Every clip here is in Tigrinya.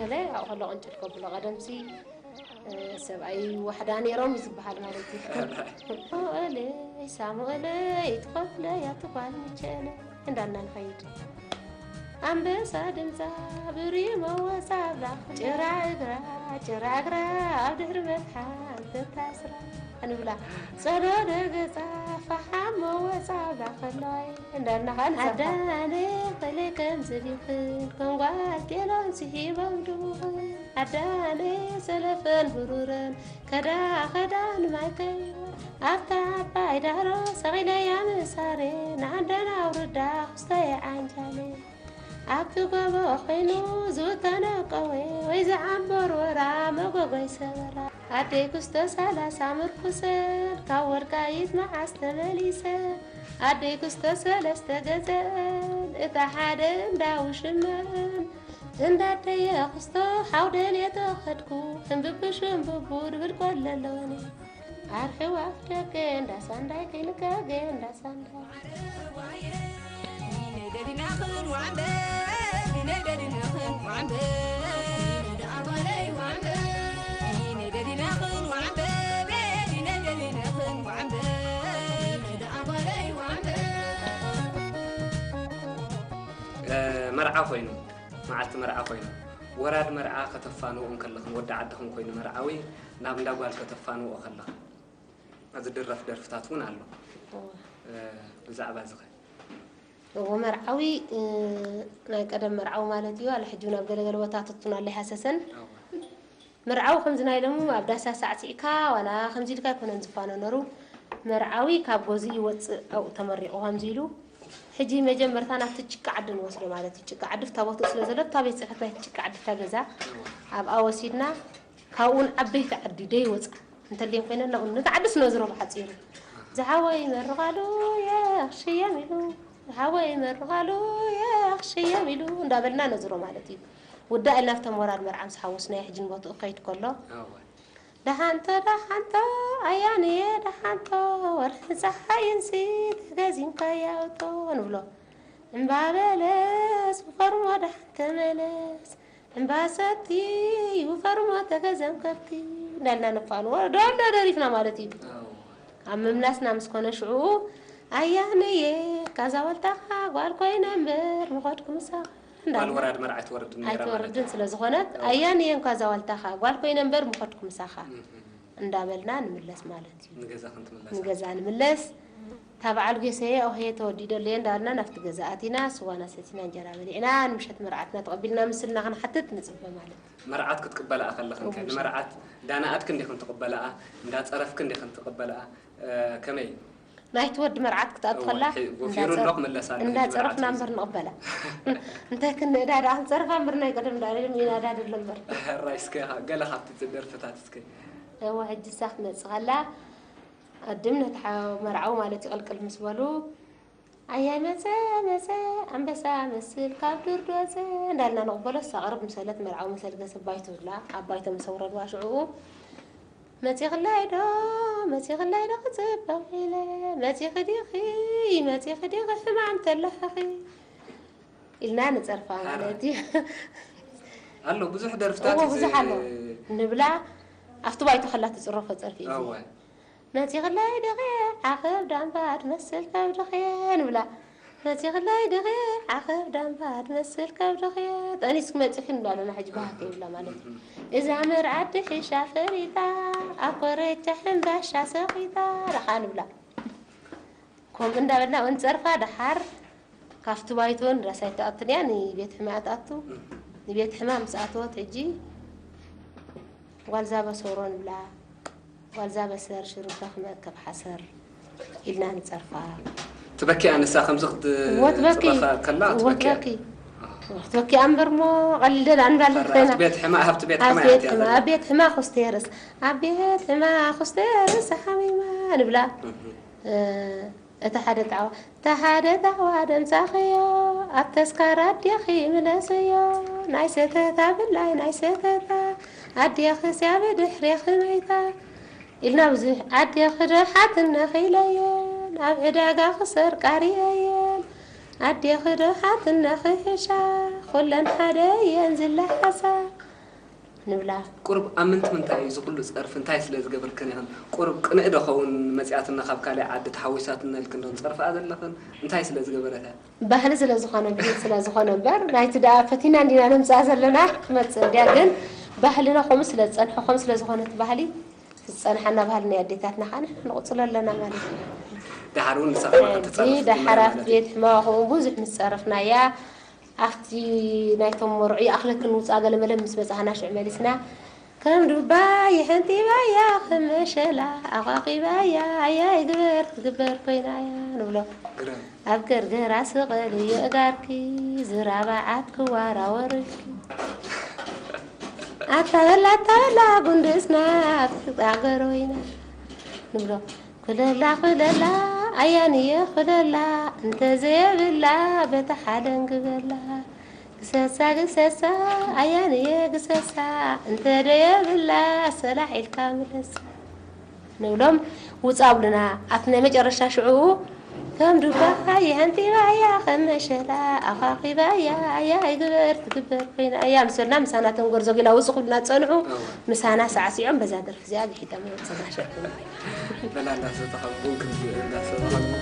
ከለ ኣብኡ ከሎ ቅንጭል ከብሎ ቀደምሲ፣ እ፣ ሰብኣይ ዋሕዳ ነይሮም እዩ ዝበሃል ማለት እዩ። ሳሙኤለይ፣ ሳሙኤለይ፣ ትኸፍለይ ኣቲ ጓል ምቸለይ እንዳልና ንኸይድ። ኣንበሳ ድምፃ ብሪ መወፃ ብላኽ ጭራ እግራ፣ ጭራ እግራ ኣብ ድሕሪ መትሓን ተታስራ ንብላ። ጸሎደ ገጻ ፈሓም መወጻ ብላኽ ከለዋይ እንዳልና ኸዓ ንዘርፋ። ኣዳነ ኸለ ከም ዝዲኽን ከም ጓል ጤሎን ስሒቦም ድሙኽን ኣዳነ ሰለፈን ብሩረን ከዳ ኸዳን ማይከይ ኣብታ ዓባይ ዳሮ ሰቒለያ ምሳሬ ንዓንደን ኣውርዳ ክስተየ ዓንጃሌ። ኣብቲ ጎቦ ኾይኑ ዝተነቀወ ወይ ዝዓምበር ወራ መጎጎይ ሰበራ። ኣደይ ክስቶ ሰላሳ ምርኩሰን ካብ ወልቃይት መዓስ ተመሊሰን። ኣደይ ክስቶ ሰለስተ ገዘአን እታ ሓደ እንዳ ውሽመን። እንዳደየ ክስቶ ሓው ደልየ ተኸድኩ ሕምብብሽ ሕምብቡ ድብል ቆለሎኒ። ኣርሕዋ ደገ እንዳሳንዳይ ከይንጋገ እንዳሳንዳይ። መርዓ ኮይኑ፣ መዓልቲ መርዓ ኮይኑ፣ ወራድ መርዓ ከተፋንዎ እንከለኽን፣ ወዲ ዓድኽን ኮይኑ መርዓዊ ናብ እንዳ ጓል ከተፋንዎ ከለኽን፣ ዝድረፍ ደርፍታት እውን ኣሎ። ብዛዕባ እዚ ኸ? እዎ፣ መርዓዊ፣ እ፣ ናይ ቀደም መርዓዊ ማለት እዩ። ኣለ ሕጂ እውን ኣብ ገለገለ ቦታትቱን ኣሎ ይሃሰሰን። እዎ። መርዓዊ ከምዚ ናይ ሎሚ ኣብ ዳሳ ሳዕሲዕካ ዋላ ከምዚ ኢልካ ኣይኮነን ዝፋኖ ነሩ። መርዓዊ ካብ ገዝኡ ይወፅእ፣ ኣብኡ ተመሪቑ ከምዚ ኢሉ። ሕጂ መጀመርታ ናብቲ ጭቃ ዓዲ ንወስዶ ማለት እዩ። ጭቃ ዓዲ ፍታ ቦትኡ ስለ ዘሎ፣ እታ ቤት ፅሕፈት ናይቲ ጭቃ ዓዲ እታ ገዛ ኣብኣ ወሲድና፣ ካብኡ ንዓበይቲ ዓዲ ደይወፃ እንተልየን ኮይነን ናብኡ ነቲ ዓዲ ስነዝሮ ብሓፂሩ። ዝሓወይ መርቓሉ የኽሽየም ኢሉ፣ ዝሓወይ መርቓሉ የኽሽየም ኢሉ እንዳበልና ነዝሮ ማለት እዩ። ውዳእ ኢልና ኣብቶም ወራድ መርዓ ምስ ሓወስናዮ ሕጂ ንቦትኡ ክኸይድ ከሎ፣ እወ። ደሓንቶ ደሓንቶ ኣያንየ ደሓንቶ ወርሕን ፀሓይንሲ ተገዚምካያ ውጦ ንብሎ። እምባ በለስ ብፈርሞ ደሓን ተመለስ፣ እምባ ሰቲ ብፈርሞ ተገዘም ከብቲ እንዳልና ነፋንዎ ዶ እንዶ ደሪፍና ማለት እዩ። እወ። ኣብ ምምላስና ምስ ኮነ ሽዑ ኣያንየ ካዛ ዋልታኻ ጓል ኮይነ እምበር ምኸድኩ ምሳኻ ጓል እንዳልና ወራድ መርዓ ኣይትወርድን ነይራ ማለት ኣይትወርድን እዩ። ስለ ዝኾነት እወ። ኣያንየ እንኳ ዛ ዋልታኻ ጓል ኮይነ እምበር ምኸድኩ ምሳኻ እህ። እንዳበልና ንምለስ ማለት እዩ። ንገዛ ክንትምለሳ። ንገዛ ንምለስ። እታ በዓል ጌሰየ ኦሄ ተወዲደለየ እንዳበልና ናብቲ ገዛ ኣቲና ስዋና ሰቲና እንጀራ በሊዕና ንምሸት መርዓትና ተቐቢልና ምስልና ክንሓትት ንጽበ ማለት እዩ። መርዓት ክትቅበልኣ ከለኽን ከ እወ። ንመርዓት እንዳነኣድክን ዲኽን ትቕበልኣ እንዳጸረፍክን ዲኽን ትቕበልኣ እ፣ ከመይ? ናይቲ ወዲ መርዓት ክትኣቱ እወ፣ ከላ ሕይ-፣ ወፊሩ እንዳ እንዶ ጸር-፣ ክምለስ ኣሎ እንዳ ሕጂ ጸረፍና መርዓት እምበር ንቕበላ። እንታይ ክንእዳ ደኣ ክንጸርፋ እምበር ናይ ቀደም ደኣ ኢሎም ይናዳድ ኣሎ እምበር። ሕራይ እስከ ገለ ካብቲ ደርፍታት እስከ። እወ፣ ሕጂ እሳ ክትመጽእ ከላ ኣድም ነቲ ሓ-፣ መርዓዊ ማለት እዩ ቅልቅል ምስ በሉ ኣያይ መጸ መጸ ኣንበሳ መስል ካብ ዱር ዶጸ እንዳልና ንቕበሎ። እሳ ቅርብ ምስ በለት መርዓዊ መሰል ገሰ ባይቶ ብላ ኣብ ባይቶ ምስ ኣውረድዋ ሽዕኡ መጺኽላይ ዶ መጺኽላይ ዶ ክጽበቕ ኢለ መጺኺ ዲኺ መጺኺ ዲኺ ሕማም ተለኽኺ ኢልና ንጸርፋ ማለት እዩ። ኣሎ ብዙሕ ደርፍታት እዎ፣ እዩ ብዙሕ ኣሎ። ዝ-፣ ንብላ ኣብቲ ባይቶ ከላ ትጽረፎ ጸርፊ እዩ። እወ። መጺኽላይ ዲኺ ዓኸብ ዳምባ ትመስል ከብድኺ ንብላ። መጺኽላይ ዲኺ ዓኸብ ዳምባ ትመስል ከብድኺ ጠኒስኪ መጺኺ ንብላ ኣለና። ሕጂ ባህኪ ይብላ ማለት እዩ። እዛ መርዓት ድሒሻ ፈሪታ ኣብ ኮረቻ ሕምባሻ ሰኺታ ደኻ ንብላ። ከምኡ እንዳበልና እውን ጸርፋ ደሓር ካብቲ ባይቶን ራሳይ ትኣቱን እያ ንቤት ሕማ ትኣቱ። ንቤት ሕማ ምስ ኣተወት ሕጂ ጓልዛ በሰሮ ንብላ። ጓልዛ በሰር ሽሩባ ክመእከብ ሓሰር ኢልና ንጸርፋ። ትበኪ ኣነሳ ከምዚ እዎ፣ ትበኪ። ክትጽረፋ ከላ እዎ፣ ትበኪ። ትበኪ። ክትበኪ ኣንበር እሞ ቀሊል ደላ እንባል ፈራ ኮይና። ኣብ ቤት ሕማ፣ ኣብቲ ቤት ኣብ ሕማ ቤት እያ ሕማ፣ ዘላ። ኣብ ቤት ሕማ ኩስቴርስ፣ ኣብ ቤት ሕማ ኩስቴርስ ሓሚማ ንብላ። እህ። እ፣ እታ ሓደ ጣዕዋ፣ እታ ሓደ ጣዕዋ ደምሳኸዮ፣ ኣብ ተስካር ኣዴኺ ምለስዮ፣ ናይ ሰተታ ብላይ ናይ ሰተታ፣ ኣዴኺ ስያ ብድሕሬኺ መይታ። ኢልና ብዙሕ ኣዴኺ ዶ ሓትነኺ ኢለየን፣ ኣብ ዕዳጋ ክሰርቃ ርእየየን። ኣዴኺ ዶ ሓትነኺ ሕሻ፣ ኩለን ሓደ እየን ዝለሓሳ። ንብላ። ቁሩብ ኣብ ምንት ምንታይ እዩ እዚ ኩሉ ጸርፊ እንታይ ስለ ዝገበርክን ኢኽን? ቁሩብ ቅንእ ዶ ኸውን መጺኣትና ካብ ካልእ ዓዲ ተሓዊሳትና ኢልክን ዶ ጸርፍኣ ዘለኽን? እንታይ ስለ ዝገበረት እያ? ባህሊ ስለ ዝኾነ ብሂል ስለ ዝኾነ እምበር ናይቲ ደኣ ፈቲና እንዲና ነምጽኣ ዘለና ክትመጽእ እንድያ ግን ባህልና ከምኡ ስለ ዝጸንሐ ከምኡ ስለ ዝኾነ እቲ ባህሊ ዝጸንሓና ባህሊ ናይ ኣዴታትና ኸዓ ንሕና ንቕጽሎ ኣለና ማለት እዩ። ደሓር እውን ንሳ ከማኸ ትጸርፍ ሕጂ ደሓር ኣፍቲ ቤት ሕማማ ከምኡ ብዙሕ ምስ ጸረፍናያ ኣብቲ ናይቶም መርዑ ይኣኽለክን ውፅኣ ገለመለ ምስ በፃህና ሽዑ መሊስና ከም ዱባ የሐንጢባያ ከም መሸላ ኣቋቂባያ ኣያ ይግበር ትግበር ኮይናያ ንብሎ ኣብ ገርገራ ስቐል የእጋርኪ ዝራባዓት ክዋራወርኪ ኣታ በላ ኣታ በላ ጉንድስና ትጣገሮ ኢና ንብሎ ኩለላ ኩለላ ኣያንየ ኩለላ እንተዘየብላ በታ ሓደን ግበላ ግሰሳ ግሰሳ ኣያንየ ግሰሳ እንተደየብላ ሰላሕ ኢልካ ምለሳ ንብሎም ውፃ ብሉና ኣብቲ ናይ መጨረሻ ሽዑ ከም ዱባ ይሃንቲባያ ከም መሸላ ኣኻኺባያ ኣያ ይግበር ትግበር ኮይና እያ ምስ በልና ምሳና ተንጎር ዘጊላ ውፅእ ክብሉና ዝፀንሑ ምሳና ሳዕሲዖም በዛ ደርፊ እዚኣ ግሒጦም ይወፅና ሸርኩም በላ እንዳሰተኸልኩ ክንዚ እንዳሰተኸልኩ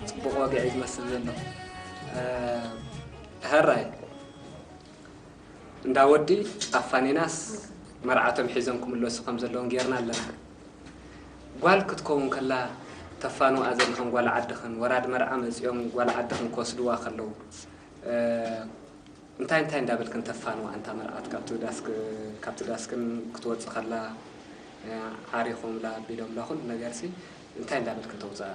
ጽቡቕ ወግዒ ዝመስል ዘሎ ሕራይ እንዳ ወዲ ኣፋኒናስ መርዓቶም ሒዞም ክምለሱ ከም ዘለዎም ጌርና ኣለና። ጓል ክትከውን ከላ ተፋንዋ ዘለኽን ጓል ዓድኽን ወራድ መርዓ መጺኦም ጓል ዓድኽን ክወስድዋ ከለዉ እንታይ እንታይ እንዳበልክን ተፋንዋ ኣንታ መርዓት ካብቲ ዳስክ ካብቲ ዳስክን ክትወጽእ ከላ ዓሪኹምላ ኣቢሎምላ ኩሉ ነገርሲ እንታይ እንዳበልክን ተውጽኣ?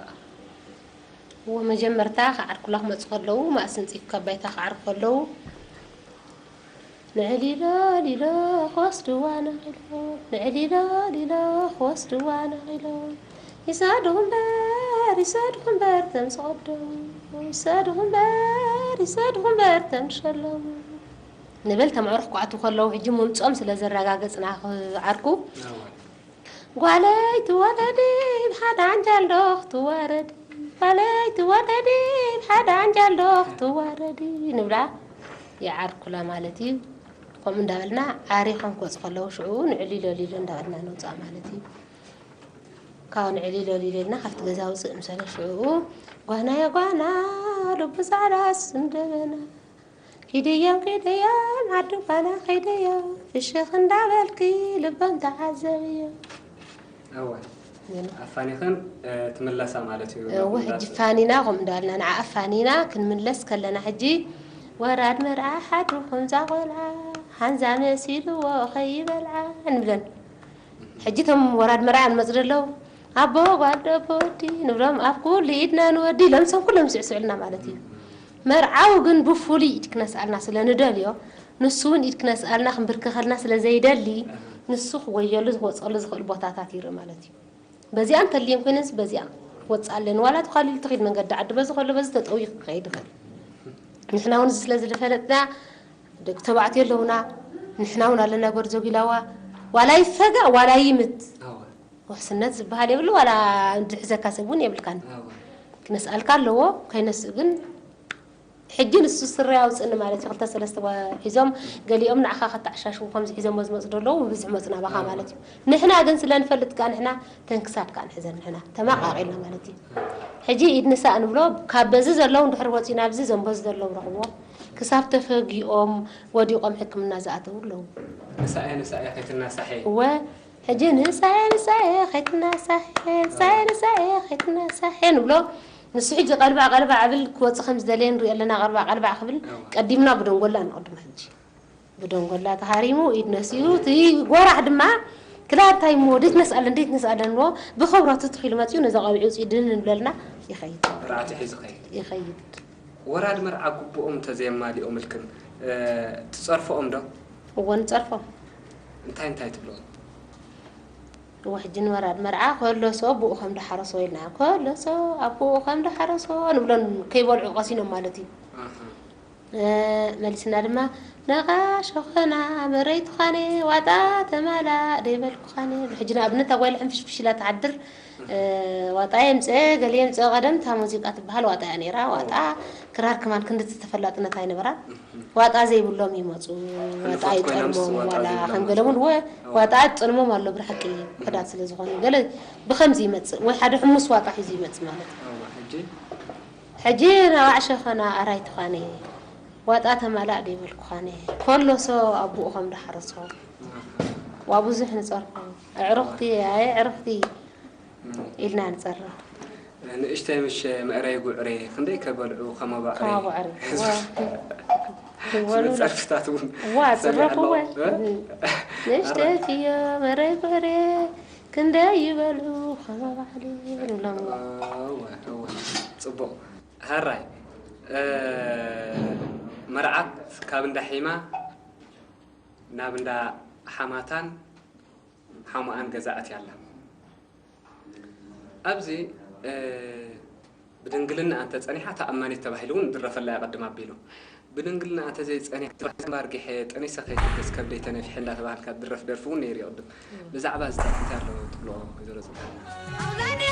እወ መጀመርታ ክዓርኩላ ክመጹ ከለዉ ማእስን ጺፍካ ባይታ ክዓርኩ ከለዉ ንዕሊሎ ሊሎ ክወስድዋ ነቒሎም ንዕሊሎ ሊሎ ክወስድዋ ነቒሎም ይሰድኹ እምበር ይሰድኹ እምበር ተምስቐዶም ይሰድኹ እምበር ይሰድኹ እምበር ተምሸሎም ንብል ተምዕሩኽ ክኣትዉ ከለዉ ሕጂ ምምጽኦም ስለ ዘረጋገጽና ክዓርኩ ጓለይ ትወለዲ ብሓደ ዓንጃል ዶ ክትዋረዲ ጓለይ ትወለዲ ብሓደ ዓንጃል ዶ ክትዋረዲ ንብላ ይዓርኩላ ማለት እዩ። ከምኡ እንዳበልና ዓሪኾም ክወፁ ከለዉ ሽዑ ንዕሊሎ ሊሎ እንዳበልና ነውፅኣ ማለት እዩ። ካብ ንዕሊሎ ሊሎ ኢልና ካብቲ ገዛ ውፅእ ምሰለ ሽዑ ጓናዮ ጓና ልቡ ፃዕዳ ስም ደበና ኪድዮም ኪድዮም ዓዲ ጓና ኪድዮም ፍሽኽ እንዳበልኪ ልቦም ተዓዘብዮም። እወ ኣፋኒኽን ትምለሳ ማለት እዩ። እወ ሕጂ ፋኒና ከምኡ እንዳበልና ንዓ ኣፋኒና ክንምለስ ከለና ሕጂ ወራድ መርዓ ሓድሩ ከምዛ ቆልዓ ሓንዛ መሲልዎ ከይበልዓ ንብለን። ሕጂ እቶም ወራድ መርዓ ንመፅ ደለዉ ኣቦ ጓል ዶ ኣቦ ወዲ ንብሎም ኣብ ኩሉ ኢድና ንወዲ ኢሎም ንሶም ኩሎም ይስዕስዑልና ማለት እዩ። መርዓዊ ግን ብፍሉይ ኢድ ክነስኣልና ስለ ንደልዮ ንሱ እውን ኢድ ክነስኣልና ክንብርከኸልና ስለ ዘይደሊ ንሱ ክጎየሉ ክወፀሉ ዝኽእል ቦታታት ይርኢ ማለት እዩ። በዚኣ እንተልየን ኮይነንስ በዚኣ ክወፅእ ኣለኒ ዋላ ተኻሊሉ ትኺድ መንገዲ ዓዲ በዚ ከሎ በዚ ተጠውዩ ክኸይድ ይኽእል። ንሕና እውን እዚ ስለ ዝፈለጥና ደቂ ተባዕትዮ ኣለውና ንሕና እውን ኣለና ጎርዞ ጊላዋ ዋላ ይፈጋእ ዋላ ይምት ውሕስነት ዝበሃል የብሉ ዋላ ዝሕዘካ ሰብ እውን የብልካን ክነስኣልካ ኣለዎ ከይነስእ ግን ሕጂ ንሱ ስረ ኣውፅእኒ ማለት እዩ ክልተ ሰለስተ ሒዞም ገሊኦም ንዓኻ ከተዓሻሽዉ ከምዚ ሒዞሞ ዝመፁ ደለዉ ብብዝሒ መፁ ናባኻ ማለት እዩ ንሕና ግን ስለ ንፈልጥ ከዓ ንሕና ተንክሳድ ከዓ ንሕዘን ንሕና ተማቃቂልና ማለት እዩ ሕጂ ኢድ ንሳእ ንብሎ ካብ በዚ ዘለዉ እንድሕር ወፂኡ ናብዚ ዘንበዚ ዘለዉ ረኽብዎ ክሳብ ተፈጊኦም ወዲቆም ሕክምና ዝኣተዉ ኣለዉ ንሳእ ንሳእ ከይትናሳሐ እወ ሕጂ ንሳኤ ንሳኤ ኸይትናሳሄ ንሳኤ ንሳኤ ኸይትናሳሄ ንብሎ። ንሱ ሕጂ ቀልባዕ ቀልባዕ ብል ክወፅእ ከም ዝደለየ ንሪኦ ኣለና። ቀልባዕ ቀልባዕ ክብል ቀዲምና ብደንጎላ ንቐድሞ። ሕጂ ብደንጎላ ተሃሪሙ ኢድ ነሲኡ፣ እቲ ጎራሕ ድማ ክላታይ እሞ ደይትነስኣለን ደይትነስኣለን ብሎ ብኸብረቱ ትኺሉ መፂኡ። ነዛ ቆልዑ ውፅኢ ድን ንብለልና ይኸይድ። ራዕቲ ሒዙ ኸይድ። ይኸይድ። ወራድ መርዓ ግቡኦም እንተዘየማሊኦምልክን ትፀርፈኦም ዶ? እወ ንፀርፎም። እንታይ እንታይ ትብልኦም? እወ ሕጂ ንወራድ መርዓ ከሎሶ ኣቦኡ ከም ደሓረሶ ኢልና፣ ከሎሶ ኣቦኡ ከም ደሓረሶ ንብሎን፣ ከይበልዑ ቀሲኖም ማለት እዩ። መሊስና ድማ ነቓ ሸኾና መረይ ትዃነ ዋጣ ተማላ ደይበልኩኻነ። ሕጂ ንኣብነት ኣጓይ ልሕንፍሽፍሽ ኢላ ትሓድር። ዋጣ የምፀ ገለ የምፀ ቀደም እታ ሙዚቃ ትበሃል ዋጣ እያ ነይራ። ዋጣ ክራር ክማን ክንድቲ ተፈላጥነት ኣይነበራን። ዋጣ ዘይብሎም ይመፁ። ዋጣ ይጠልሞም ዋላ ከም ገለ እውን ወ ዋጣ ይጠልሞም ኣሎ ብርሕቂ ክዳት ስለ ዝኾነ ገለ ብከምዚ ይመፅእ ወይ ሓደ ሕሙስ ዋጣ ሒዙ ይመፅእ ማለት እዩ። ሕጂ ነባዕ ሸኸና ኣራይ ትዃነ ዋጣ ተማላእ ደይበልኩኻነ። ከሎሶ ኣቦኡ ከም ደሓረሶ ዋ ብዙሕ ንፀርፎ። ኣዕሩኽቲ ኣየ ኣዕሩኽቲ ኢልና ንፀርፍ። ንእሽተይ ምሽ መእረይ ጉዕሬ ክንደይ ከበልዑ ከማባዕሬ። ከማባዕሬ። ዝብል ፀርፍታት እውን ዋ ፅረፍወ። ንእሽተይ ፍዮ መእረይ ጉዕሬ ክንደይ ይበልዑ ከማባዕሬ ንብሎም። ጽቡቕ። ሃራይ መርዓት ካብ እንዳ ሒማ ናብ እንዳ ሓማታን ሓሙኣን ገዛ ኣትያ ኣላ። ኣብዚ ብድንግልና እንተ ጸኒሓ ተኣማኒት ተባሂሉ እውን ይድረፈላ እዩ። ቅድም ኣቢሉ ብድንግልና እንተ ዘይጸኒሓ ተባሂሉ ኣርጊሐ ጠኒሰ ከይትብስ ከብደይ ተነፊሐ እንዳተባህልካ ዝድረፍ ደርፊ እውን ነይሩ እዩ ቅድም። ብዛዕባ እዚ እንታይ ኣሎ ትብልኦ ወይዘሮ ጽባሕ?